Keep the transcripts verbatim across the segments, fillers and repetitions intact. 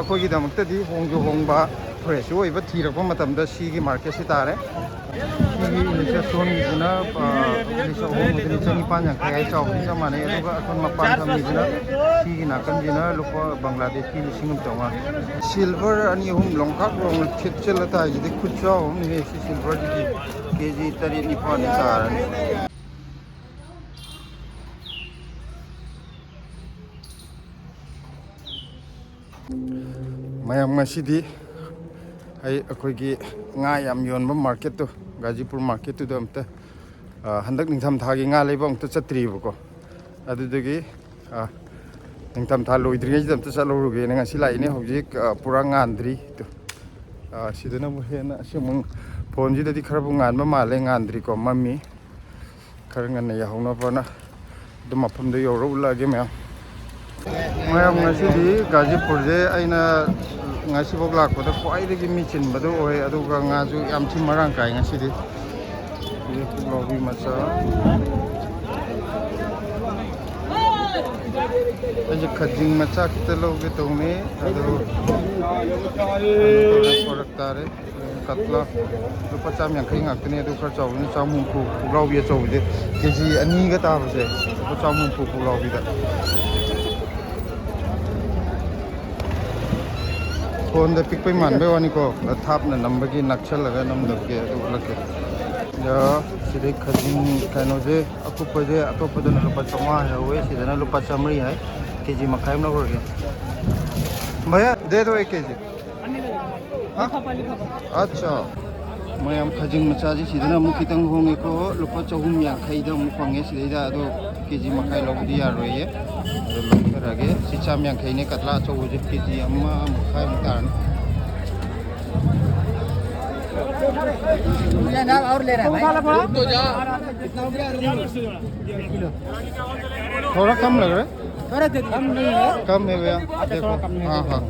ꯑꯩꯈꯣꯏꯒꯤꯗꯃꯛꯇꯗꯤ ꯍꯣꯡꯁꯨ ꯍꯣꯡꯕ, ꯐ꯭ꯔꯦꯁꯁꯨ ꯑꯣꯏꯕ ꯊꯤꯔꯛꯄ ꯃꯇꯝꯗ ꯁꯤꯒꯤ ꯃꯥꯔꯀꯦꯠꯁꯤ ꯇꯥꯔꯦ꯫ ꯁꯤꯒꯤ ꯏꯂꯤꯁ ꯁꯣꯟꯒꯤꯁꯤꯅ, ꯑ, ꯏꯂꯤꯁ ꯑꯍꯣꯡꯕꯗꯨꯅ ꯆꯅꯤꯄꯥꯟ ꯌꯥꯡꯈꯩ ꯍꯥꯏ, ꯆꯥꯎꯕꯗꯤ ꯆꯞ ꯃꯥꯟꯅꯩ꯫ ꯑꯗꯨꯒ ꯑꯩꯈꯣꯏ ꯃꯄꯥꯟ ꯊꯝꯃꯤꯁꯤꯅ, ꯁꯤꯒꯤ ꯅꯥꯀꯟꯁꯤꯅ ꯂꯨꯄꯥ ꯕꯪꯒ꯭ꯂꯥꯗꯦꯁꯀꯤ ꯂꯤꯁꯤꯡ ꯑꯃ ꯆꯥꯝꯃꯉꯥ꯫ ꯁꯤꯜꯚꯔ ꯑꯅꯤ ꯑꯍꯨꯝ ꯂꯣꯡꯈꯥꯛ ꯂꯣꯡꯅ ꯊꯤꯠꯆꯜꯂ ꯇꯥꯏꯁꯤꯗꯤ ꯈꯨꯠꯆꯥꯎ ꯑꯃꯅꯤꯍꯦ꯫ ꯁꯤ ꯁꯤꯜꯚꯔꯁꯤꯗꯤ ꯀꯦ ꯖꯤ ꯇꯔꯦꯠ ꯅꯤꯄꯥꯜꯗꯤ ꯇꯥꯔꯅꯤ꯫ ꯃꯌꯥꯝ, ꯉꯁꯤꯗꯤ ꯑꯩ ꯑꯩꯈꯣꯏꯒꯤ ꯉꯥ ꯌꯥꯝ ꯌꯣꯟꯕ ꯃꯥꯔꯀꯦꯠꯇꯨ, ꯒꯥꯖꯤꯄꯨꯔ ꯃꯥꯔꯀꯦꯠꯇꯨꯗ ꯑꯝꯇ, ꯑ, ꯍꯟꯗꯛ ꯅꯤꯡꯊꯝꯊꯥꯒꯤ ꯉꯥ ꯂꯩꯕ ꯑꯃꯨꯛꯇ ꯆꯠꯇ꯭ꯔꯤꯕꯀꯣ꯫ ꯑꯗꯨꯗꯒꯤ, ꯑ, ꯅꯤꯡꯊꯝꯊꯥ ꯂꯣꯏꯗ꯭ꯔꯤꯉꯩꯁꯤꯗ ꯑꯝꯇ ꯆꯠꯍꯧꯔꯨꯒꯦꯅ ꯉꯁꯤ ꯂꯥꯛꯏꯅꯦ꯫ ꯍꯧꯖꯤꯛ, ꯑ, ꯄꯨꯔꯥ ꯉꯥꯟꯗ꯭ꯔꯤ꯫ ꯑꯗꯨ, ꯑ, ꯁꯤꯗꯅ ꯑꯃꯨꯛ ꯍꯦꯟꯅ ꯑꯁꯤ ꯑꯃꯨꯛ ꯐꯣꯟꯁꯤꯗꯗꯤ ꯈꯔꯕꯨ ꯉꯥꯟꯕ ꯃꯥꯜꯂꯦ, ꯉꯥꯟꯗ꯭ꯔꯤꯀꯣ, ꯃꯝꯃꯤ꯫ ꯈꯔ ꯉꯟꯅ ꯌꯧꯍꯧꯅꯕꯅ ꯑꯗꯨꯝ ꯃꯐꯝꯗ ꯌꯧꯔ ꯎꯠꯂꯛꯑꯒꯦ ꯃꯌꯥꯝ꯫ ꯃꯌꯥꯝ, ꯉꯁꯤꯗꯤ ꯒꯥꯖꯤꯄꯨꯔꯁꯦ ꯑꯩꯅ ꯉꯁꯤꯐꯥꯎ ꯂꯥꯛꯄꯗ ꯈ꯭ꯋꯥꯏꯗꯒꯤ ꯃꯤ ꯆꯤꯟꯕꯗꯨ ꯑꯣꯏ, ꯑꯗꯨꯒ ꯉꯥꯁꯨ ꯌꯥꯝ ꯊꯤ ꯃꯔꯥꯡ ꯀꯥꯏ ꯉꯁꯤꯗꯤ꯫ ꯁꯤꯗꯤ ꯄꯨꯛꯂꯥꯎꯕꯤ ꯃꯆꯥ꯫ ꯑꯩꯁꯦ ꯈꯖꯤꯡ ꯃꯆꯥ ꯈꯤꯇ ꯂꯧꯒꯦ ꯇꯧꯅꯤ, ꯑꯗꯨ ꯀꯩꯅꯣ ꯇꯧꯔꯦ, ꯄꯣꯔꯛ ꯇꯥꯔꯦ꯫ ꯀꯇꯂꯥ ꯂꯨꯄꯥ ꯆꯥꯝ ꯌꯥꯡꯈꯩ ꯉꯥꯛꯇꯅꯦ, ꯑꯗꯨ ꯈꯔ ꯆꯥꯎꯕꯅ ꯆꯥꯝ ꯍꯨꯝꯐꯨ, ꯄꯨꯛꯂꯥꯎꯕꯤ ꯑꯆꯧꯕꯁꯦ ꯀꯦ ꯖꯤ ꯑꯅꯤꯒ ꯇꯥꯕꯁꯦ ꯂꯨꯄꯥ ꯆꯥꯝ ꯍꯨꯝꯐꯨ ꯄꯨꯛꯂꯥꯎꯕꯤꯗ꯫ ꯐꯣꯟꯗ ꯄꯤꯛꯄꯩ ꯃꯥꯟꯕꯩ ꯋꯥꯅꯤꯀꯣ, ꯊꯥꯞꯅ ꯅꯝꯕꯒꯤ ꯅꯛꯁꯜꯂꯒ ꯅꯝꯗꯕꯒꯤ ꯑꯗꯨ ꯎꯠꯂꯛꯀꯦ꯫ ꯑꯗ ꯁꯤꯗꯩ ꯈꯖꯤꯡ ꯀꯩꯅꯣꯁꯦ ꯑꯀꯨꯞꯄꯁꯦ, ꯑꯇꯣꯞꯄꯗꯅ ꯂꯨꯄꯥ ꯆꯥꯝꯃꯉꯥ ꯍꯥꯏꯍꯧꯋꯦ, ꯁꯤꯗꯅ ꯂꯨꯄꯥ ꯆꯥꯝꯃꯔꯤ ꯍꯥꯏ꯫ ꯀꯦ ꯖꯤ ꯃꯈꯥꯏ ꯑꯃ ꯂꯧꯈ꯭ꯔꯒꯦ꯫ ꯚꯩꯌꯥ, ꯗꯦ ꯗꯣ ꯑꯦꯛ ꯀꯦ ꯖꯤ꯫ ꯑꯠꯆꯥ꯫ ꯃꯌꯥꯝ, ꯈꯖꯤꯡ ꯃꯆꯥꯁꯤ ꯁꯤꯗꯅ ꯑꯃꯨꯛ ꯈꯤꯇꯪ ꯍꯣꯡꯉꯦꯀꯣ, ꯂꯨꯄꯥ ꯆꯍꯨꯝ ꯌꯥꯡꯈꯩꯗ ꯑꯃꯨꯛ ꯐꯪꯉꯦ ꯁꯤꯗꯩꯗ꯫ ꯑꯗꯣ ꯀꯦ ꯖꯤ ꯃꯈꯥꯏ ꯂꯧꯕꯗꯤ ꯌꯥꯔꯣꯏꯌꯦ, ꯑꯗꯣ ꯂꯧꯖꯔꯒꯦ꯫ ꯁꯤ ꯆꯥꯝ ꯌꯥꯡꯈꯩꯅꯦ, ꯀꯇꯂꯥ ꯑꯆꯧꯕꯁꯦ ꯀꯦ ꯖꯤ ꯑꯃ ꯃꯈꯥꯏꯃꯨꯛ ꯇꯥꯔꯅꯤ꯫ थोड़ा कम लग रहा है। थोड़ा दे दीजिए। कम है भैया, देखो। हाँ, हाँ।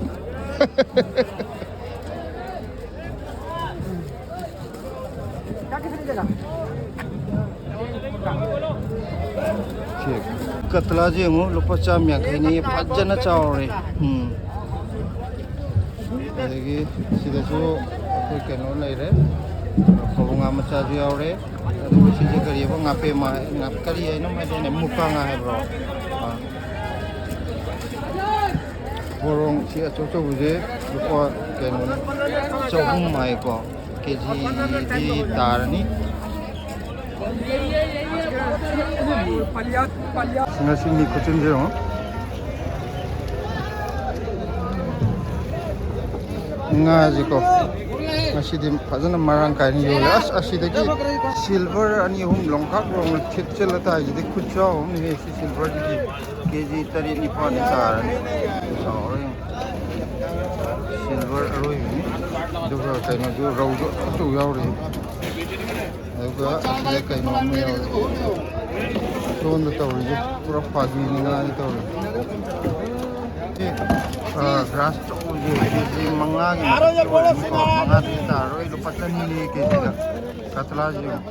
ꯀꯇꯂꯥꯁꯦ ꯌꯦꯡꯉꯣ, ꯂꯨꯄꯥ ꯆꯥꯝ ꯌꯥꯡꯈꯩꯅꯦ, ꯐꯖꯅ ꯆꯥꯎꯔꯦ꯫ ꯎꯝ꯫ ꯑꯗꯒꯤ ꯁꯤꯗꯁꯨ ꯑꯩꯈꯣꯏ ꯀꯩꯅꯣ ꯂꯩꯔꯦ, ꯐꯕꯧ ꯉꯥ ꯃꯆꯥꯁꯨ ꯌꯥꯎꯔꯦ꯫ ꯑꯗꯨꯒ ꯁꯤꯁꯦ ꯀꯔꯤꯕ, ꯉꯥꯄꯦꯝꯃ ꯍꯥꯏ-, ꯉꯥ-, ꯀꯔꯤ ꯍꯥꯏꯅꯣ ꯍꯥꯏꯗꯣꯏꯅꯦ, ꯃꯨꯀꯥ ꯉꯥ ꯍꯥꯏꯕ꯭ꯔꯣ? ꯑꯥ꯫ ꯄꯣꯔꯣꯡ ꯁꯤ ꯑꯆꯧ ꯑꯆꯧꯕꯁꯦ ꯂꯨꯄꯥ ꯀꯩꯅꯣꯅꯦ, ꯆꯍꯨꯝ ꯍꯥꯏꯀꯣ, ꯀꯦ ꯖꯤꯗꯤ ꯇꯥꯔꯅꯤ꯫ ꯉꯁꯤ ꯃꯤ ꯈꯨꯆꯤꯟꯁꯦ ꯌꯦꯡꯉꯣ꯫ ꯉꯥꯁꯦꯀꯣ, ꯉꯁꯤꯗꯤ ꯐꯖꯅ ꯃꯔꯥꯡ ꯀꯥꯏꯅ ꯌꯣꯜꯂꯦ꯫ ꯑꯁ, ꯑꯁꯤꯗꯒꯤ ꯁꯤꯜꯚꯔ ꯑꯅꯤ ꯑꯍꯨꯝ ꯂꯣꯡꯈꯥꯛ ꯂꯣꯡꯅ ꯊꯤꯠꯆꯤꯜꯂ ꯇꯥꯏꯁꯤꯗꯤ ꯈꯨꯠꯆꯥꯎ ꯑꯃꯅꯤꯍꯦ꯫ ꯁꯤ ꯁꯤꯜꯚꯔꯁꯤꯗꯤ ꯀꯦ ꯖꯤ ꯇꯔꯦꯠ ꯅꯤꯄꯥꯜꯗꯤ ꯇꯥꯔꯅꯤ꯫ ꯆꯥꯎꯔꯦ ꯌꯦꯡꯉꯣ꯫ ꯁꯤꯜꯚꯔ ꯑꯔꯣꯏꯕꯤꯅꯤ꯫ ꯑꯗꯨꯒ ꯀꯩꯅꯣꯁꯨ, ꯔꯧꯁꯨ ꯑꯆꯧ ꯌꯥꯎꯔꯤ꯫ ꯑꯗꯨꯒ ꯑꯁꯤꯗ ꯀꯩꯅꯣ ꯑꯃ ꯌꯥꯎꯔꯤ꯫ ꯁꯣꯝꯗ ꯇꯧꯔꯤꯁꯦ ꯄꯨꯔꯥ ꯐꯥꯒꯤꯅꯤ ꯉꯥꯅꯤ ꯇꯧꯔꯤꯁꯦ꯫ ꯁꯤ, ꯑ, ꯒ꯭ꯔꯥꯁ ꯆꯧꯁꯦ ꯀꯦ ꯖꯤ ꯃꯉꯥꯒꯤ ꯃꯊꯛꯇ ꯑꯣꯏꯔꯅꯤꯀꯣ꯫ ꯃꯉꯥꯗꯒꯤ ꯇꯥꯔꯔꯣꯏ, ꯂꯨꯄꯥ ꯆꯅꯤꯅꯦ ꯀꯦ ꯖꯤꯗ꯫ ꯀꯇꯂꯥꯁꯦ ꯌꯦꯡꯉꯣ꯫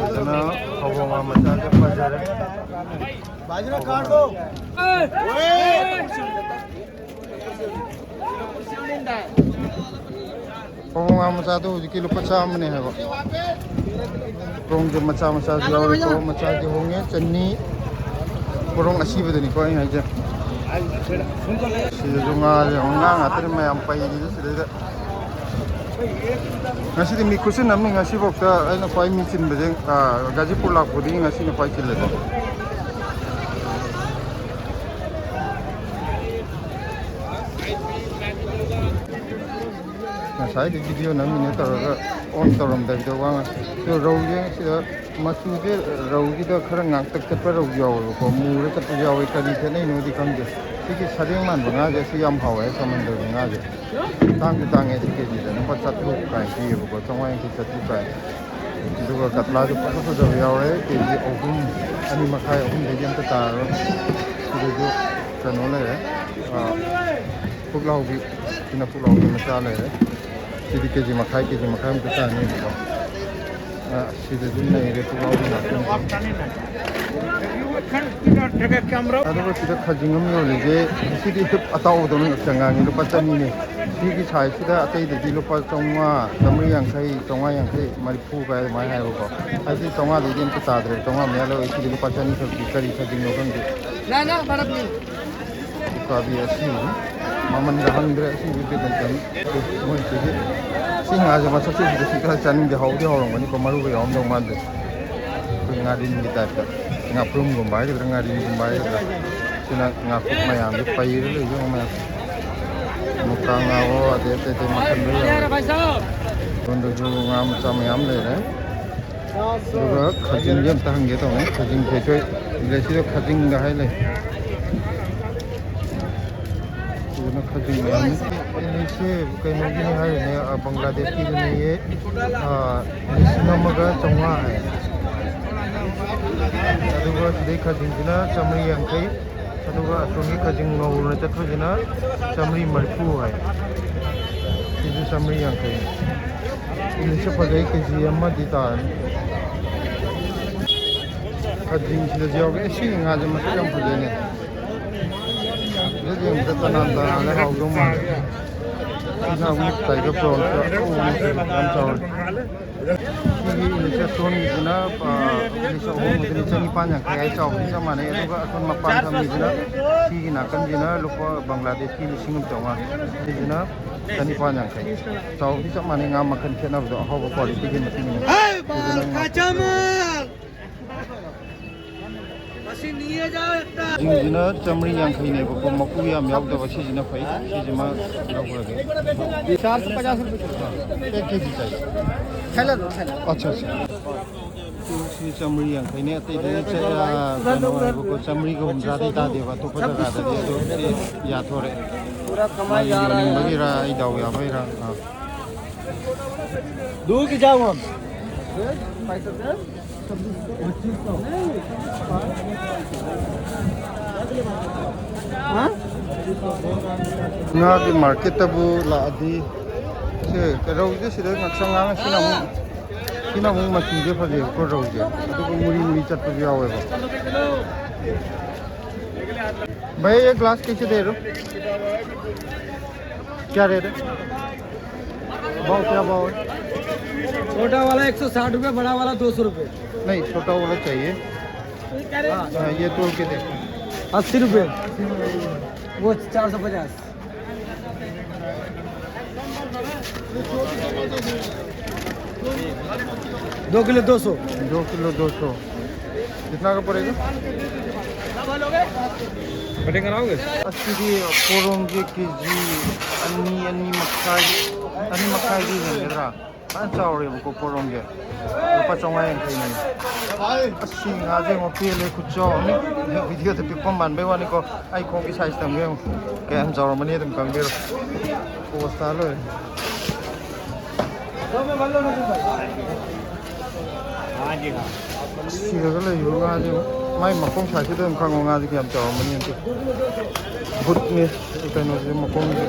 ꯑꯗꯨꯅ ꯐꯕꯧ ꯉꯥ ꯃꯆꯥꯁꯦ ꯐꯖꯔꯦ꯫ ꯐꯕꯧ ꯉꯥ ꯃꯆꯥꯗꯣ ꯍꯧꯖꯤꯛꯀꯤ ꯂꯨꯄꯥ ꯆꯥꯝꯃꯅꯦ ꯍꯥꯏꯕ꯫ ꯄꯣꯔꯣꯡꯁꯦ ꯃꯆꯥ ꯃꯆꯥꯁꯨ ꯌꯥꯎꯔꯤꯀꯣ, ꯃꯆꯥꯗꯤ ꯍꯣꯡꯉꯦ, ꯆꯅꯤ꯫ ꯄꯣꯔꯣꯡ ꯑꯁꯤꯕꯗꯅꯤꯀꯣ ꯑꯩꯅ ꯍꯥꯏꯁꯦ꯫ ꯁꯤꯗꯁꯨ ꯉꯥꯁꯦ ꯌꯦꯡꯉꯣ, ꯉꯥ ꯉꯥꯛꯇꯅꯤ ꯃꯌꯥꯝ ꯄꯩꯔꯤꯁꯦ ꯁꯤꯗꯩꯗ꯫ ꯉꯁꯤꯗꯤ ꯃꯤ ꯈꯨꯠꯆꯤꯟ ꯑꯃꯅꯤ꯫ ꯉꯁꯤꯐꯥꯎꯗ ꯑꯩꯅ ꯈ꯭ꯋꯥꯏ ꯃꯤ ꯆꯤꯟꯕꯁꯦ, ꯑ, ꯒꯥꯖꯤꯄꯨꯔ ꯂꯥꯛꯄꯗꯒꯤ ꯉꯁꯤꯅ ꯈ꯭ꯋꯥꯏ ꯆꯤꯜꯂꯦꯀꯣ꯫ ꯉꯁꯥꯏꯗꯤ ꯚꯤꯗꯤꯑꯣ ꯅꯝꯃꯤꯅꯦ ꯇꯧꯔꯒ ꯑꯣꯟ ꯇꯧꯔꯝꯗꯕꯤꯗ ꯋꯥ ꯉꯥꯡ-, ꯑꯗꯣ ꯔꯧꯁꯦ ꯁꯤꯗ ꯃꯆꯨꯁꯦ ꯔꯧꯁꯤꯗ ꯈꯔ ꯉꯥꯡꯇꯛ ꯆꯠꯄ ꯔꯧ ꯌꯥꯎꯋꯦꯕꯀꯣ, ꯃꯨꯔ ꯆꯠꯄ ꯌꯥꯎꯋꯦ꯫ ꯀꯔꯤ ꯈꯦꯠꯅꯩꯅꯣꯗꯤ ꯈꯪꯗꯦ꯫ ꯁꯤꯒꯤ ꯁꯔꯦꯡ ꯃꯥꯟꯕ ꯉꯥꯁꯦ ꯁꯤ ꯌꯥꯝ ꯍꯥꯎꯋꯦ, ꯁꯃꯨꯗ꯭ꯔꯒꯤ ꯉꯥꯁꯦ꯫ ꯇꯥꯡꯁꯨ ꯇꯥꯡꯉꯦ ꯁꯤ ꯀꯦ ꯖꯤꯗ ꯂꯨꯄꯥ ꯆꯥꯇ꯭ꯔꯨꯛ ꯀꯥꯏ ꯄꯤꯌꯦꯕꯀꯣ, ꯆꯥꯝꯃꯉꯥ ꯌꯥꯡꯈꯩ, ꯆꯥꯇ꯭ꯔꯨꯛ ꯀꯥꯏ꯫ ꯑꯗꯨꯒ ꯀꯇꯂꯥꯁꯨ ꯐꯖ ꯐꯖꯕ ꯌꯥꯎꯔꯦ, ꯀꯦ ꯖꯤ ꯑꯍꯨꯝ, ꯑꯅꯤ ꯃꯈꯥꯏ, ꯑꯍꯨꯝꯗꯒꯤ ꯑꯝꯇ ꯇꯥꯔꯔꯣꯏ꯫ ꯁꯤꯗꯁꯨ ꯀꯩꯅꯣ ꯂꯩꯔꯦ, ꯑꯥ, ꯄꯨꯛꯂꯥꯎꯕꯤ, ꯁꯤꯅ ꯄꯨꯛꯂꯥꯎꯕꯤ ꯃꯆꯥ ꯂꯩꯔꯦ꯫ ꯁꯤꯗꯤ ꯀꯦ ꯖꯤ ꯃꯈꯥꯏ, ꯀꯦ ꯖꯤ ꯃꯈꯥꯏꯃꯨꯛꯇ ꯇꯥꯅꯤꯕꯀꯣ꯫ ꯑꯥ, ꯁꯤꯗꯁꯨ ꯂꯩꯔꯦ ꯄꯨꯛꯂꯥꯎꯕꯤ ꯉꯥꯛꯇꯅꯤ꯫ ꯑꯗꯨꯒ ꯁꯤꯗ ꯈꯖꯤꯡ ꯑꯃ ꯌꯣꯜꯂꯤꯁꯦ, ꯁꯤꯗꯤ ꯑꯇꯥꯎꯕꯗꯧꯅ ꯉꯥꯛꯇ ꯉꯥꯡꯉꯤ, ꯂꯨꯄꯥ ꯆꯅꯤꯅꯦ꯫ ꯁꯤꯒꯤ ꯁꯥꯏꯖꯁꯤꯗ ꯑꯇꯩꯗꯗꯤ ꯂꯨꯄꯥ ꯆꯥꯝꯃꯉꯥ, ꯆꯥꯝꯃꯔꯤ ꯌꯥꯡꯈꯩ, ꯆꯥꯝꯃꯉꯥ ꯌꯥꯡꯈꯩ, ꯃꯔꯤꯐꯨ ꯀꯥꯏ ꯑꯗꯨꯃꯥꯏꯅ ꯍꯥꯏꯕꯀꯣ꯫ ꯍꯥꯏꯗꯤ ꯆꯥꯝꯃꯉꯥꯗꯩꯗꯤ ꯑꯝꯇ ꯇꯥꯗ꯭ꯔꯦ, ꯆꯥꯝꯃꯉꯥ ꯃꯌꯥ ꯂꯧꯋꯦ꯫ ꯁꯤꯗꯤ ꯂꯨꯄꯥ ꯆꯅꯤ ꯈꯛꯀꯤ ꯀꯔꯤ ꯈꯖꯤꯡꯅꯣ ꯈꯪꯗꯦ꯫ ꯎꯀꯥꯕꯤ ꯑꯁꯤꯕꯅꯤ꯫ ꯃꯃꯟꯒ ꯍꯪꯗ꯭ꯔꯦ, ꯑꯁꯤꯕꯨꯗꯤ ꯑꯗꯨꯝ ꯆꯅꯤ꯫ ꯃꯣꯏꯁꯤꯗꯤ ꯁꯤ ꯉꯥꯁꯦ ꯃꯁꯛꯁꯦ ꯁꯤꯗ ꯁꯤ ꯈꯔ ꯆꯥꯅꯤꯡꯗꯦ, ꯍꯥꯎꯗꯤ ꯍꯥꯎꯔꯝꯒꯅꯤꯀꯣ, ꯃꯔꯨꯒ ꯌꯥꯎꯔꯝꯗꯧ ꯃꯥꯟꯗꯦ꯫ ꯑꯩꯈꯣꯏ ꯉꯥꯔꯤꯟꯒꯤ ꯇꯥꯏꯞꯇ ꯉꯥꯄ꯭ꯔꯨꯝꯒꯨꯝꯕ ꯍꯥꯏꯒꯗ꯭ꯔꯥ, ꯉꯥꯔꯤꯟꯒꯨꯝꯕ ꯍꯥꯏꯒꯗ꯭ꯔꯥ꯫ ꯁꯤꯅ ꯉꯥꯀꯨꯞ ꯃꯌꯥꯝꯁꯦ ꯄꯩꯔ ꯂꯩ, ꯌꯦꯡꯉꯣ ꯃꯌꯥꯝ꯫ ꯃꯨꯀꯥ ꯉꯥꯋꯣ, ꯑꯗꯩ ꯑꯇꯩ ꯑꯇꯩ ꯃꯈꯜ ꯂꯣꯏ ꯌꯥꯎꯔꯦ꯫ ꯁꯣꯝꯗꯁꯨ ꯉꯥ ꯃꯆꯥ ꯃꯌꯥꯝ ꯂꯩꯔꯦ꯫ ꯑꯗꯨꯒ ꯈꯥꯖꯤꯡꯁꯦ ꯑꯝꯇ ꯍꯪꯒꯦ ꯇꯧꯅꯤ꯫ ꯈꯥꯖꯤꯡꯁꯦ ꯑꯩꯈꯣꯏ ꯚꯤꯂꯦꯖꯁꯤꯗ ꯈꯥꯖꯤꯡꯒ ꯍꯥꯏ ꯂꯩ꯫ ꯁꯤꯗꯅ ꯈꯥꯖꯤꯡ ꯃꯌꯥꯝ꯫ ꯏꯂꯤꯁꯁꯦ ꯀꯩꯅꯣꯒꯤꯅꯤ ꯍꯥꯏꯔꯤꯅꯦ, ꯑ, ꯕꯪꯒ꯭ꯂꯥꯗꯦꯁꯀꯤꯗꯨꯅꯦꯌꯦ꯫ ꯑ, ꯂꯤꯁꯤꯡ ꯑꯃꯒ ꯆꯥꯝꯃꯉꯥ ꯍꯥꯏ꯫ ꯑꯗꯨꯒ ꯁꯤꯗꯩ ꯈꯥꯖꯤꯡꯁꯤꯅ ꯆꯥꯝꯃꯔꯤ ꯌꯥꯡꯈꯩ꯫ ꯑꯗꯨꯒ ꯑꯁꯣꯝꯒꯤ ꯈꯖꯤꯡ ꯉꯧꯔ ꯆꯠꯄꯁꯤꯅ ꯆꯥꯝꯃꯔꯤ ꯃꯔꯤꯐꯨ ꯍꯥꯏ꯫ ꯁꯤꯁꯨ ꯆꯥꯝꯃꯔꯤ ꯌꯥꯡꯈꯩ꯫ ꯏꯂꯤꯁꯁꯨ ꯐꯖꯩ, ꯀꯦ ꯖꯤ ꯑꯃꯗꯤ ꯇꯥꯔꯅꯤ꯫ ꯈꯖꯤꯡꯁꯤꯗꯁꯨ ꯌꯥꯎꯔꯦ꯫ ꯑꯦ, ꯁꯤꯒꯤ ꯉꯥꯁꯦ ꯃꯁꯛ ꯌꯥꯝ ꯐꯖꯩꯅꯦ꯫ ꯁꯤꯗ ꯌꯦꯡꯕꯗ ꯇꯅꯥꯟ ꯇꯅꯥꯟꯅ ꯍꯥꯎꯗꯧ ꯃꯥꯜꯂꯦ꯫ ꯁꯤꯅ ꯑꯃꯨꯛ ꯇꯥꯏꯒꯔ ꯄ꯭ꯔꯣꯟꯁ ꯑꯆꯧꯕꯅꯤ, ꯌꯥꯝ ꯆꯥꯎꯔꯦ꯫ ꯁꯤꯒꯤ ꯏꯂꯤꯁ ꯁꯣꯟꯒꯤꯁꯤꯅ, ꯑ, ꯏꯂꯤꯁ ꯑꯍꯣꯡꯕꯁꯤꯅ ꯆꯅꯤꯄꯥꯟ ꯌꯥꯡꯈꯩ ꯍꯥꯏ, ꯆꯥꯎꯕꯗꯤ ꯆꯞ ꯃꯥꯟꯅꯩ꯫ ꯑꯗꯨꯒ ꯑꯁꯣꯝ ꯃꯄꯥꯟ ꯊꯝꯃꯤꯁꯤꯅ, ꯁꯤꯒꯤ ꯅꯥꯀꯟꯁꯤꯅ ꯂꯨꯄꯥ ꯕꯪꯒ꯭ꯂꯥꯗꯦꯁꯀꯤ ꯂꯤꯁꯤꯡ ꯑꯃ ꯆꯥꯝꯃꯉꯥ, ꯁꯤꯁꯤꯅ ꯆꯅꯤꯄꯥꯟ ꯌꯥꯡꯈꯩ꯫ ꯆꯥꯎꯕꯗꯤ ꯆꯞ ꯃꯥꯟꯅꯩ, ꯉꯥ ꯃꯈꯜ ꯈꯦꯠꯅꯕꯗꯣ, ꯑꯍꯥꯎꯕ ꯀ꯭ꯋꯥꯂꯤꯇꯤꯒꯤ ꯃꯇꯨꯡ ꯏꯟꯅ꯫ ꯁꯤꯁꯤꯅ ꯉꯥ ꯃꯁꯤ ꯅꯤꯌꯦ ꯖꯥꯎ ꯍꯦꯛꯇ꯫ ꯁꯤꯡꯁꯤꯅ ꯆꯥꯝꯃꯔꯤ ꯌꯥꯡꯈꯩꯅꯦꯕꯀꯣ, ꯃꯀꯨ ꯌꯥꯝ ꯌꯥꯎꯗꯕ, ꯁꯤꯁꯤꯅ ꯐꯩ꯫ ꯁꯤꯁꯤꯃ ꯂꯧꯈ꯭ꯔꯒꯦ꯫ ꯆꯥꯔ ꯁꯣ ꯄꯆꯥꯁ ꯔꯨꯄꯤꯌꯦ꯫ ꯑꯦꯛ ꯀꯦꯖꯤ ꯆꯥꯏ꯫ Thailand, Thailand. ꯑꯠꯆꯥ, ꯑꯠꯆꯥ꯫ ꯁꯤ ꯆꯥꯝꯃꯔꯤ ꯌꯥꯡꯈꯩꯅꯦ, ꯑꯇꯩꯗꯤ ꯆ-, ꯑ, ꯀꯩꯅꯣ ꯍꯥꯏꯕꯀꯣ, ꯆꯥꯝꯃꯔꯤꯒ ꯍꯨꯝꯗ꯭ꯔꯥꯗꯤ ꯇꯥꯗꯦꯕ, ꯑꯇꯣꯞꯄ ꯖꯒꯥꯗꯗꯤ꯫ ꯑꯗꯣ ꯁꯤ ꯌꯥꯊꯣꯔꯛꯑꯦ꯫ ꯃꯥꯒꯤ ꯌꯣꯟꯅꯤꯡꯕꯒꯤꯔꯥ ꯑꯩ ꯗꯥꯎ ꯌꯥꯕꯩꯔꯥ? ꯑꯥ꯫ ꯗꯨ ꯀꯤ ꯖꯥꯎ ꯍꯝ꯫ ꯉꯥꯒꯤ ꯃꯥꯔꯀꯦꯠꯇꯕꯨ ꯂꯥꯛꯑꯗꯤ, ꯁꯦ, ꯔꯧꯁꯦ ꯁꯤꯗ ꯉꯥꯛꯁꯪ ꯉꯥꯡꯉ ꯁꯤꯅ ꯑꯃꯨꯛ ꯁꯤꯅ ꯑꯃꯨꯛ ꯃꯆꯨꯁꯦ ꯐꯖꯩꯕꯀꯣ, ꯔꯧꯁꯦ꯫ ꯑꯗꯨꯒ ꯃꯨꯔꯤ ꯃꯨꯔꯤ ꯆꯠꯄꯁꯨ ꯌꯥꯎꯋꯦꯕ꯫ भैया, ये ग्लास कैसे दे रहे हो? क्या रेट है? भाव, क्या भाव है? छोटा वाला एक सौ साठ रुपये, बड़ा वाला दो सौ रुपये। नहीं, छोटा वाला चाहिए। हाँ। हाँ, ये तोल के देखो। अस्सी रुपये। वो चार सौ पचास। दो किलो दो सौ। दो किलो दो सौ। कितना का पड़ेगा? कटिंग कराओगे? ꯑꯁꯤꯗꯤ ꯄꯣꯔꯣꯝꯁꯦ ꯀꯦ ꯖꯤ ꯑꯅꯤ, ꯑꯅꯤ ꯃꯈꯥꯏ, ꯑꯅꯤ ꯃꯈꯥꯏꯗꯤ ꯍꯦꯟꯒꯗ꯭ꯔꯥ? ꯐꯖꯅ ꯆꯥꯎꯔꯦꯕꯀꯣ ꯄꯣꯔꯣꯝꯁꯦ꯫ ꯂꯨꯄꯥ ꯆꯥꯝꯃꯉꯥ ꯌꯥꯡꯈꯩꯅꯦ꯫ ꯑꯁ, ꯁꯤ ꯉꯥꯁꯦ ꯌꯦꯡꯉꯣ, ꯄꯦꯜꯂꯦ, ꯈꯨꯠꯆꯥꯎ ꯑꯃ꯫ ꯚꯤꯗꯤꯑꯣꯗ ꯄꯤꯛꯄ ꯃꯥꯟꯕꯩ ꯋꯥꯅꯤꯀꯣ꯫ ꯑꯩ ꯈꯣꯡꯒꯤ ꯁꯥꯏꯖ ꯇꯝꯒꯦ ꯌꯦꯡꯉꯣ꯫ ꯀꯌꯥꯝ ꯆꯥꯎꯔꯝꯃꯅꯤ ꯑꯗꯨꯝ ꯈꯪꯕꯤꯔꯣ꯫ ꯄꯣꯁ ꯇꯥ ꯂꯣꯏꯔꯦ꯫ ꯁꯤꯔꯒ ꯂꯩꯔꯤꯕ ꯉꯥꯁꯦ, ꯃꯥꯏ ꯃꯈꯣꯡ ꯁꯥꯏꯁꯤꯗ ꯑꯗꯨꯝ ꯈꯪꯉꯣ, ꯉꯥꯁꯦ ꯀꯌꯥꯝ ꯆꯥꯎꯔꯝꯃꯅꯤ ꯑꯗꯨ꯫ ꯕꯨꯠꯅꯤ ꯀꯩꯅꯣꯁꯦ, ꯃꯈꯣꯡꯁꯦ꯫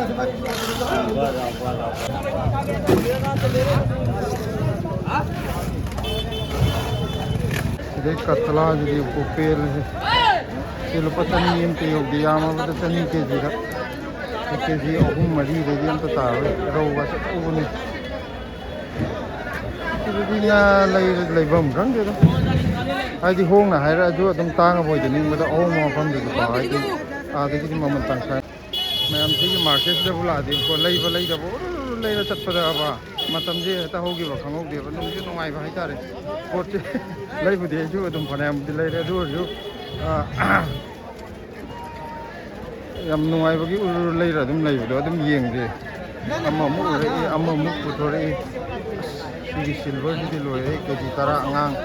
ꯁꯤꯗꯩ ꯀꯇꯂꯥꯁꯤꯗꯤ ꯄꯦꯜꯂꯦ꯫ ꯁꯤ ꯂꯨꯄꯥ ꯆꯅꯤ ꯑꯝꯇ ꯌꯧꯗꯦ, ꯌꯥꯝꯃꯕꯗ ꯆꯅꯤ ꯀꯦꯖꯤꯗ꯫ ꯀꯦꯖꯤ ꯑꯍꯨꯝ ꯃꯔꯤꯗꯩꯗꯤ ꯑꯝꯇ ꯇꯥꯔꯣꯏ, ꯔꯧꯒ ꯑꯆꯧꯕꯅꯤ꯫ ꯁꯤꯗꯗꯤ ꯉꯥ ꯂꯩ-, ꯂꯩꯐꯝ ꯈꯪꯗꯦꯗ꯫ ꯍꯥꯏꯗꯤ ꯍꯣꯡꯅ ꯍꯥꯏꯔꯛꯑꯁꯨ ꯑꯗꯨꯝ ꯇꯥꯡꯉꯕ ꯑꯣꯏꯗ ꯅꯤꯡꯕꯗ, ꯑꯍꯣꯡꯕ ꯃꯐꯝꯗꯗꯤꯀꯣ, ꯍꯥꯏꯗꯤ ꯑꯥꯗꯒꯤꯗꯤ ꯃꯃꯜ ꯇꯪꯈꯥꯏ꯫ ꯃꯌꯥꯝ ꯁꯤꯒꯤ ꯃꯥꯔꯀꯦꯠꯁꯤꯗꯕꯨ ꯂꯥꯛꯑꯗꯤꯀꯣ, ꯂꯩꯕ ꯂꯩꯗꯕ ꯎꯔꯨ ꯂꯩꯔ ꯆꯠꯄꯗꯕ ꯃꯇꯝꯁꯦ ꯍꯦꯛꯇ ꯍꯧꯈꯤꯕ ꯈꯪꯍꯧꯗꯦꯕ꯫ ꯅꯨꯡꯁꯨ ꯅꯨꯡꯉꯥꯏꯕ ꯍꯥꯏꯇꯥꯔꯦ꯫ ꯄꯣꯠꯁꯦ ꯂꯩꯕꯨꯗꯤ ꯑꯩꯁꯨ ꯑꯗꯨꯝ ꯐꯅꯌꯥꯝꯕꯨꯗꯤ ꯂꯩꯔꯦ, ꯑꯗꯨ ꯑꯣꯏꯔꯁꯨ, ꯑ, ꯌꯥꯝ ꯅꯨꯡꯉꯥꯏꯕꯒꯤ ꯎꯔꯨ ꯂꯩꯔ ꯑꯗꯨꯝ ꯂꯩꯕꯗꯣ ꯑꯗꯨꯝ ꯌꯦꯡꯗꯦ꯫ ꯑꯃꯃꯨꯛ ꯎꯔꯛꯏ, ꯑꯃꯃꯨꯛ ꯄꯨꯊꯣꯔꯛꯏ꯫ ꯑꯁ, ꯁꯤꯒꯤ ꯁꯤꯜꯚꯔꯁꯤꯗꯤ ꯂꯣꯏꯔꯦ, ꯀꯦ ꯖꯤ ꯇꯔꯥ ꯑꯉꯥꯡ꯫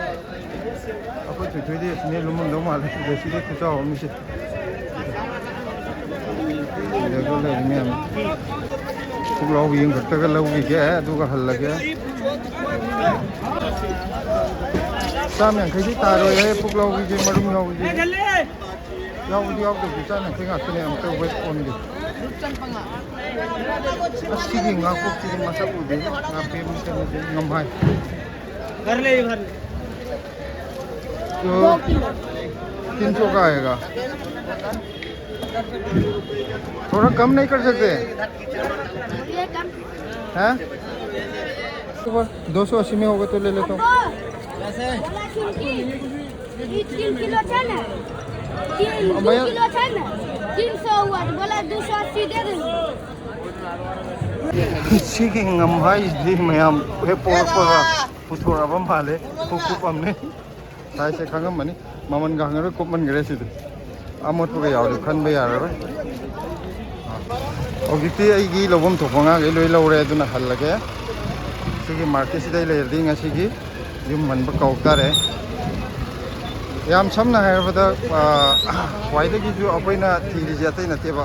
ꯑꯩꯈꯣꯏ ꯊꯣꯏꯊꯣꯏꯗꯤ ꯑꯁꯤꯅ ꯂꯨꯝꯃꯝꯗꯧ ꯃꯥꯜꯂꯦ, ꯁꯤꯗꯩ ꯈꯨꯆꯥꯎ ꯑꯃ ꯁꯤ꯫ ꯁꯤꯗ ꯂꯩꯔꯤ ꯃꯌꯥꯝ꯫ ꯄꯨꯛꯂꯥꯎꯕꯤ ꯑꯃꯈꯛꯇꯒ ꯂꯧꯈꯤꯒꯦ, ꯑꯗꯨꯒ ꯍꯜꯂꯒꯦ꯫ ꯆꯥꯝ ꯌꯥꯡꯈꯩꯗꯤ ꯇꯥꯔꯣꯏꯍꯦ, ꯄꯨꯛꯂꯥꯎꯕꯤꯁꯦ ꯃꯔꯨꯝ ꯌꯥꯎꯕꯁꯦ꯫ ꯌꯥꯎꯕꯗꯤ ꯌꯥꯎꯗꯕꯗꯤ ꯆꯥꯝ ꯌꯥꯡꯈꯩ ꯉꯥꯛꯇꯅꯦ, ꯑꯃꯨꯛꯇ ꯋꯦꯠ ꯑꯣꯟꯒꯦ꯫ ꯑꯁꯤꯒꯤ ꯉꯥꯀꯣꯛꯁꯤꯗꯤ ꯃꯁꯛ ꯎꯗꯦ, ꯉꯥꯄꯦꯝ ꯀꯩꯅꯣꯁꯦ, ꯉꯝꯍꯥꯏ꯫ तो तीन सौ का आएगा। थोड़ा कम नहीं कर सकते? हैं? दो सौ अस्सी में होगा तो ले लेता हूँ। ये तीन किलो है ना? तीन, दो भैया। किलो है ना? तीन सौ हुआ तो बोला दो सौ अस्सी दे दो। ꯁꯤꯒꯤ ꯉꯝꯍꯥꯏꯁꯤꯗꯤ ꯃꯌꯥꯝ ꯍꯦꯛ ꯄꯣꯔꯛꯄꯒ ꯄꯨꯊꯣꯔꯛꯑꯕ ꯃꯥꯜꯂꯦ꯫ ꯈꯨꯀꯨꯞ ꯑꯃꯅꯦ꯫ ꯁꯥꯏꯖꯁꯦ ꯈꯪꯉꯝꯃꯅꯤ꯫ ꯃꯃꯜꯒ ꯍꯪꯉꯔꯣꯏ, ꯀꯨꯞꯃꯟꯈ꯭ꯔꯦ ꯁꯤꯗꯤ꯫ ꯑꯃꯣꯠꯄꯒ ꯌꯥꯎꯔꯗꯤ ꯈꯟꯕ ꯌꯥꯔꯔꯣꯏ꯫ ꯍꯧꯖꯤꯛꯇꯤ ꯑꯩꯒꯤ ꯂꯧꯐꯝ ꯊꯣꯛꯄ ꯉꯥꯈꯩ ꯂꯣꯏ ꯂꯧꯔꯦ, ꯑꯗꯨꯅ ꯍꯜꯂꯒꯦ꯫ ꯁꯤꯒꯤ ꯃꯥꯔꯀꯦꯠꯁꯤꯗ ꯑꯩ ꯂꯩꯔꯗꯤ ꯉꯁꯤꯒꯤ ꯌꯨꯝ ꯍꯟꯕ ꯀꯧ ꯇꯥꯔꯦ꯫ ꯌꯥꯝ ꯁꯝꯅ ꯍꯥꯏꯔꯕꯗ, ꯑ, ꯈ꯭ꯋꯥꯏꯗꯒꯤꯁꯨ ꯑꯩꯈꯣꯏꯅ ꯊꯤꯔꯤꯁꯦ ꯑꯇꯩ ꯅꯠꯇꯦꯕ,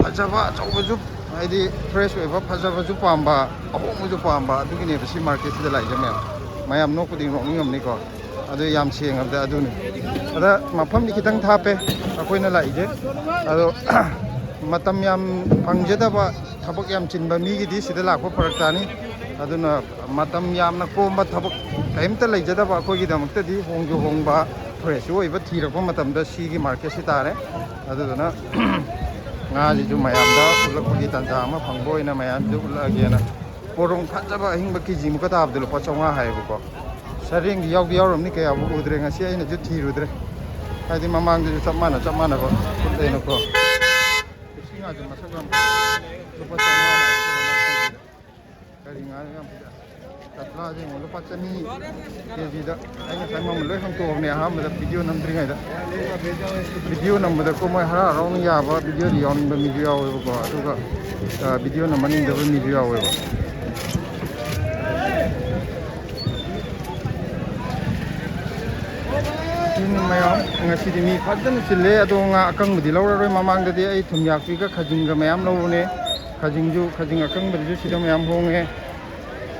ꯐꯖꯕ ꯑꯆꯧꯕꯁꯨ, ꯍꯥꯏꯗꯤ ꯐ꯭ꯔꯦꯁ ꯑꯣꯏꯕ ꯐꯖꯕꯁꯨ ꯄꯥꯝꯕ, ꯑꯍꯣꯡꯕꯁꯨ ꯄꯥꯝꯕ, ꯑꯗꯨꯒꯤꯅꯦꯕ ꯁꯤ ꯃꯥꯔꯀꯦꯠꯁꯤꯗ ꯂꯥꯛꯏꯁꯦ ꯃꯌꯥꯝ꯫ ꯃꯌꯥꯝ ꯅꯣꯛꯄꯗꯤ ꯅꯣꯛꯅꯤꯡꯉꯝꯅꯤꯀꯣ꯫ ꯑꯗꯨ ꯌꯥꯝ ꯁꯦꯡꯉꯕꯗ ꯑꯗꯨꯅꯤ꯫ ꯑꯗ ꯃꯐꯝꯗꯤ ꯈꯤꯇꯪ ꯊꯥꯞꯄꯦ ꯑꯩꯈꯣꯏꯅ ꯂꯥꯛꯏꯁꯦ꯫ ꯑꯗꯣ ꯃꯇꯝ ꯌꯥꯝ ꯐꯪꯖꯗꯕ, ꯊꯕꯛ ꯌꯥꯝ ꯆꯤꯟꯕ ꯃꯤꯒꯤꯗꯤ ꯁꯤꯗ ꯂꯥꯛꯄ ꯐꯔꯛ ꯇꯥꯅꯤ꯫ ꯑꯗꯨꯅ ꯃꯇꯝ ꯌꯥꯝꯅ ꯀꯣꯝꯕ, ꯊꯕꯛ ꯀꯔꯤꯝꯇ ꯂꯩꯖꯗꯕ ꯑꯩꯈꯣꯏꯒꯤꯗꯃꯛꯇꯗꯤ ꯍꯣꯡꯁꯨ ꯍꯣꯡꯕ, ꯐ꯭ꯔꯦꯁꯁꯨ ꯑꯣꯏꯕ ꯊꯤꯔꯛꯄ ꯃꯇꯝꯗ ꯁꯤꯒꯤ ꯃꯥꯔꯀꯦꯠꯁꯤ ꯇꯥꯔꯦ꯫ ꯑꯗꯨꯗꯨꯅ ꯉꯥꯁꯤꯁꯨ ꯃꯌꯥꯝꯗ ꯎꯠꯂꯛꯄꯒꯤ ꯇꯥꯟꯖꯥ ꯑꯃ ꯐꯪꯕ ꯑꯣꯏꯅ ꯃꯌꯥꯝꯁꯨ ꯎꯠꯂꯛꯑꯒꯦꯅ꯫ ꯄꯣꯔꯣꯡ ꯐꯖꯕ ꯑꯍꯤꯡꯕ ꯀꯦꯖꯤ ꯃꯨꯛꯀ ꯇꯥꯕꯗ ꯂꯨꯄꯥ ꯆꯥꯝꯃꯉꯥ ꯍꯥꯏꯌꯦꯕꯀꯣ꯫ ꯁꯔꯦꯡꯗꯤ ꯌꯥꯎꯗꯤ ꯌꯥꯎꯔꯝꯅꯤ, ꯀꯌꯥꯕꯨ ꯎꯗ꯭ꯔꯦ ꯉꯁꯤ, ꯑꯩꯅꯁꯨ ꯊꯤꯔꯨꯗ꯭ꯔꯦ꯫ ꯍꯥꯏꯗꯤ ꯃꯃꯥꯡꯗꯁꯨ ꯆꯞ ꯃꯥꯟꯅ ꯆꯞ ꯃꯥꯟꯅꯕ ꯎꯠꯂꯦꯅꯀꯣ꯫ ꯏꯁꯤꯡ ꯉꯥꯁꯦ ꯃꯁꯛ ꯌꯥꯝ ꯐꯖꯩ꯫ ꯂꯨꯄꯥ ꯆꯥꯝꯃꯉꯥ꯫ ꯀꯔꯤ ꯉꯥꯅꯣ ꯌꯥꯝ ꯐꯖꯩ꯫ ꯀꯇꯂꯥꯁꯦ ꯌꯦꯡꯉꯣ, ꯂꯨꯄꯥ ꯆꯅꯤ ꯀꯦꯖꯤꯗ꯫ ꯑꯩ ꯉꯁꯥꯏ ꯃꯃꯜ ꯂꯣꯏ ꯍꯪꯇꯣꯛꯑꯕꯅꯦ ꯑꯍꯥꯟꯕꯗ ꯚꯤꯗꯤꯑꯣ ꯅꯝꯗ꯭ꯔꯤꯉꯩꯗ꯫ ꯚꯤꯗꯤꯑꯣ ꯅꯝꯕꯗꯀꯣ ꯃꯣꯏ ꯍꯔꯥꯎ ꯍꯔꯥꯎꯅ ꯌꯥꯕ ꯚꯤꯗꯤꯑꯣꯗꯤ ꯌꯥꯎꯅꯤꯡꯕ ꯃꯤꯁꯨ ꯌꯥꯎꯋꯦꯕꯀꯣ, ꯑꯗꯨꯒ, ꯑ, ꯚꯤꯗꯤꯑꯣ ꯅꯝꯍꯟꯅꯤꯡꯗꯕ ꯃꯤꯁꯨ ꯌꯥꯎꯋꯦꯕ꯫ ꯃꯌꯥꯝ ꯉꯁꯤꯗꯤ ꯃꯤ ꯐꯖꯅ ꯆꯤꯜꯂꯦ꯫ ꯑꯗꯣ ꯉꯥ ꯑꯀꯪꯕꯗꯤ ꯂꯧꯔꯔꯣꯏ꯫ ꯃꯃꯥꯡꯗꯗꯤ ꯑꯩ ꯊꯨꯝꯌꯥꯛꯄꯤꯒ ꯈꯥꯖꯤꯡꯒ ꯃꯌꯥꯝ ꯂꯧꯕꯅꯦ꯫ ꯈꯥꯖꯤꯡꯁꯨ, ꯈꯥꯖꯤꯡ ꯑꯀꯪꯕꯗꯨꯁꯨ ꯁꯤꯗ ꯃꯌꯥꯝ ꯍꯣꯡꯉꯦ꯫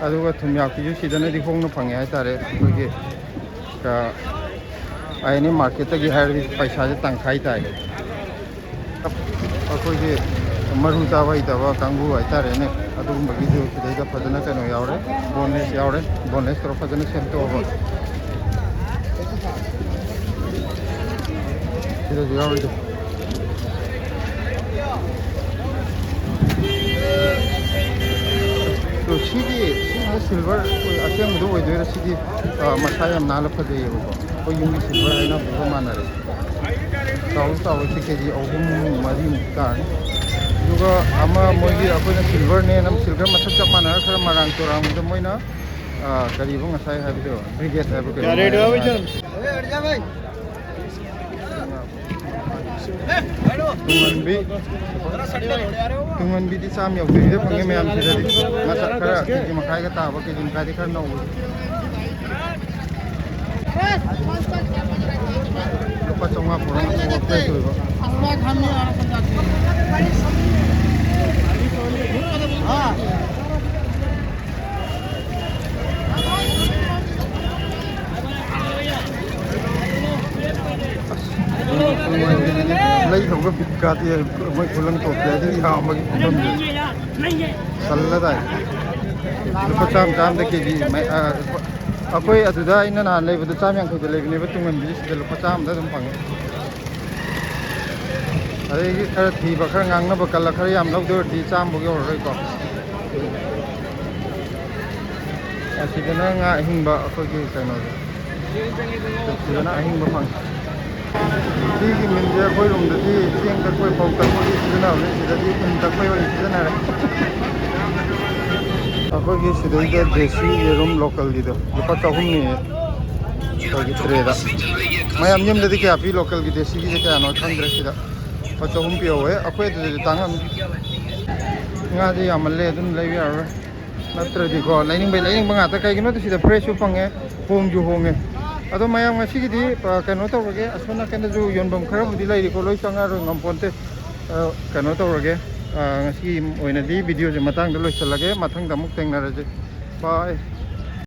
ꯑꯗꯨꯒ ꯊꯨꯝꯌꯥꯛꯄꯤꯁꯨ ꯁꯤꯗꯅꯗꯤ ꯍꯣꯡꯅ ꯐꯪꯉꯦ ꯍꯥꯏꯇꯥꯔꯦ꯫ ꯑꯩꯈꯣꯏꯒꯤ, ꯑ, ꯑꯥꯏ ꯑꯦꯟ ꯑꯦ ꯃꯥꯔꯀꯦꯠꯇꯒꯤ ꯍꯥꯏꯔꯗꯤ ꯄꯩꯁꯥꯁꯦ ꯇꯪꯈꯥꯏ ꯇꯥꯏ꯫ ꯑꯩꯈꯣꯏꯒꯤ ꯃꯔꯨ ꯆꯥꯕ ꯍꯩꯇꯕ ꯀꯥꯡꯕꯨ ꯍꯥꯏꯇꯥꯔꯦꯅꯦ, ꯑꯗꯨꯒꯨꯝꯕꯒꯤꯁꯨ ꯁꯤꯗꯩꯗ ꯐꯖꯅ ꯀꯩꯅꯣ ꯌꯥꯎꯔꯦ, ꯕꯣꯟꯂꯦꯁ ꯌꯥꯎꯔꯦ, ꯕꯣꯟꯂꯦꯁ ꯇꯧꯔ ꯐꯖꯅ ꯁꯦꯝꯗꯣꯛꯑꯕ꯫ ꯁꯤꯗꯁꯨ ꯌꯥꯎꯔꯤꯗꯣ꯫ ꯑꯗꯣ ꯁꯤꯒꯤ, ꯁꯤꯁꯦ ꯁꯤꯜꯚꯔ ꯑꯁꯦꯡꯕꯗꯣ ꯑꯣꯏꯗꯣꯏꯔꯥ? ꯁꯤꯗꯤ, ꯑ, ꯃꯁꯥ ꯌꯥꯝ ꯅꯥꯜꯂ ꯐꯖꯩꯌꯦꯕꯀꯣ, ꯑꯩꯈꯣꯏ ꯌꯨꯝꯒꯤ ꯁꯤꯜꯚꯔ ꯍꯥꯏꯅꯕꯗꯨꯒ ꯃꯥꯟꯅꯔꯦ꯫ ꯆꯥꯎꯁꯨ ꯆꯥꯎꯋꯦ, ꯁꯤ ꯀꯦ ꯖꯤ ꯑꯍꯨꯝ ꯃꯔꯤꯃꯨꯛ ꯇꯥꯔꯅꯤ꯫ ꯑꯗꯨꯒ ꯑꯃ ꯃꯣꯏꯒꯤ ꯑꯩꯈꯣꯏꯅ ꯁꯤꯜꯚꯔꯅꯦꯅ ꯁꯤꯜꯚꯔ ꯃꯊꯛ ꯆꯞ ꯃꯥꯟꯅꯔꯒ ꯈꯔ ꯃꯔꯥꯡ ꯇꯨꯔꯥꯡꯕꯗ ꯃꯣꯏꯅ, ꯑ, ꯀꯔꯤꯕ ꯉꯁꯥꯏ ꯍꯥꯏꯕꯗꯣ, ꯕ꯭ꯔꯤꯒꯦꯠ ꯍꯥꯏꯕ ꯀꯩꯅꯣ? ꯇꯨꯡꯍꯟꯕꯤ, ꯇꯨꯡꯍꯟꯕꯤꯗꯤ ꯆꯥꯝ ꯌꯧꯗꯕꯤꯗ ꯐꯪꯉꯦ ꯃꯌꯥꯝ ꯁꯤꯗꯗꯤ꯫ ꯉꯥ ꯈꯔ ꯀꯦ ꯖꯤ ꯃꯈꯥꯏꯒ ꯇꯥꯕ, ꯀꯦ ꯖꯤ ꯃꯈꯥꯏꯗꯤ ꯈꯔ ꯅꯧꯕ꯫ ꯂꯨꯄꯥ ꯆꯥꯝꯃꯉꯥ ꯄꯨꯔꯥ ꯉꯥ ꯐ꯭ꯔꯦꯁ ꯑꯣꯏꯕ꯫ ꯂꯩ ꯍꯧꯒ ꯕꯤꯠ ꯀꯥꯗꯦ, ꯃꯣꯏ ꯈꯨꯂꯪ ꯇꯣꯞꯄꯦ ꯍꯥꯏꯗꯤ ꯌꯥꯝꯕꯒꯤ ꯐꯤꯕꯝꯗꯨ ꯆꯜꯂꯗꯥꯏ꯫ ꯂꯨꯄꯥ ꯆꯥꯝꯃ ꯆꯥꯝꯗ ꯀꯦ ꯖꯤ ꯃꯩ-, ꯑ, ꯑꯩꯈꯣꯏ ꯑꯗꯨꯗ ꯑꯩꯅ ꯅꯍꯥꯟ ꯂꯩꯕꯗ ꯆꯥꯝ ꯌꯥꯡꯈꯩꯗ ꯂꯩꯕꯅꯦꯕ, ꯇꯨꯡꯍꯟꯕꯤꯁꯦ ꯁꯤꯗ ꯂꯨꯄꯥ ꯆꯥꯝꯃꯗ ꯑꯗꯨꯝ ꯐꯪꯉꯦ꯫ ꯑꯗꯒꯤ ꯈꯔ ꯊꯤꯕ, ꯈꯔ ꯉꯥꯡꯅꯕ ꯀꯜꯂ, ꯈꯔ ꯌꯥꯝ ꯂꯧꯗꯣꯏ ꯑꯣꯏꯔꯗꯤ ꯆꯥꯝꯕꯒ ꯌꯧꯔꯔꯣꯏꯀꯣ꯫ ꯑꯁꯤꯗꯅ ꯉꯥ ꯑꯍꯤꯡꯕ ꯑꯩꯈꯣꯏꯒꯤ ꯀꯩꯅꯣꯁꯦ꯫ ꯁꯤꯗꯅ ꯑꯍꯤꯡꯕ ꯐꯪꯉꯤ꯫ ꯁꯤꯒꯤ ꯃꯤꯟꯁꯦ ꯑꯩꯈꯣꯏꯔꯣꯝꯗꯗꯤ ꯆꯦꯡ ꯇꯛꯄꯩ, ꯐꯧ ꯇꯛꯄꯒꯤ ꯁꯤꯖꯤꯟꯅꯕꯅꯤ, ꯁꯤꯗꯗꯤ ꯎꯟ ꯇꯛꯄꯩ ꯑꯣꯏꯅ ꯁꯤꯖꯤꯟꯅꯔꯦ꯫ ꯑꯩꯈꯣꯏꯒꯤ ꯁꯤꯗꯩꯗ ꯗꯦꯁꯤ ꯌꯦꯔꯨꯝ ꯂꯣꯀꯦꯜꯒꯤꯗꯣ ꯂꯨꯄꯥ ꯆꯍꯨꯝꯅꯤ ꯑꯩꯈꯣꯏꯒꯤ ꯇ꯭ꯔꯦꯗ꯫ ꯃꯌꯥꯝ ꯌꯨꯝꯗꯗꯤ ꯀꯌꯥ ꯄꯤ ꯂꯣꯀꯦꯜꯒꯤ ꯗꯦꯁꯤꯒꯤꯁꯦ ꯀꯌꯥꯅꯣ ꯈꯪꯗ꯭ꯔꯦ ꯁꯤꯗ꯫ ꯂꯨꯄꯥ ꯆꯍꯨꯝ ꯄꯤꯍꯧꯋꯦ꯫ ꯑꯩꯈꯣꯏ ꯑꯗꯨꯗꯗꯤ ꯇꯥꯡꯉꯝꯅꯤ꯫ ꯉꯥꯗꯤ ꯌꯥꯝꯃꯜꯂꯦ, ꯑꯗꯨꯝ ꯂꯩꯕ ꯌꯥꯔꯔꯣꯏ꯫ ꯅꯠꯇ꯭ꯔꯗꯤꯀꯣ, ꯂꯩꯅꯤꯡꯕꯩ ꯂꯩꯅꯤꯡꯕ ꯉꯥꯛꯇ꯫ ꯀꯩꯒꯤꯅꯣꯗꯤ ꯁꯤꯗ ꯐ꯭ꯔꯦꯁꯁꯨ ꯐꯪꯉꯦ, ꯍꯣꯡꯁꯨ ꯍꯣꯡꯉꯦ꯫ ꯑꯗꯣ ꯃꯌꯥꯝ ꯉꯁꯤꯒꯤꯗꯤ, ꯑ, ꯀꯩꯅꯣ ꯇꯧꯔꯒꯦ, ꯑꯁꯣꯝ ꯅꯥꯀꯟꯗꯁꯨ ꯌꯣꯟꯐꯝ ꯈꯔꯕꯨꯗꯤ ꯂꯩꯔꯤꯀꯣ, ꯂꯣꯏ ꯆꯪꯉꯛꯑꯔꯣꯏ, ꯉꯝꯄꯣꯟꯇꯦ꯫ ꯑ, ꯀꯩꯅꯣ ꯇꯧꯔꯒꯦ, ꯑ, ꯉꯁꯤꯒꯤ ꯑꯣꯏꯅꯗꯤ ꯚꯤꯗꯤꯑꯣꯁꯦ ꯃꯇꯥꯡꯗ ꯂꯣꯏꯁꯤꯜꯂꯒꯦ, ꯃꯊꯪꯗ ꯑꯃꯨꯛ ꯊꯦꯡꯅꯔꯁꯦ꯫ ꯕꯥꯏ꯫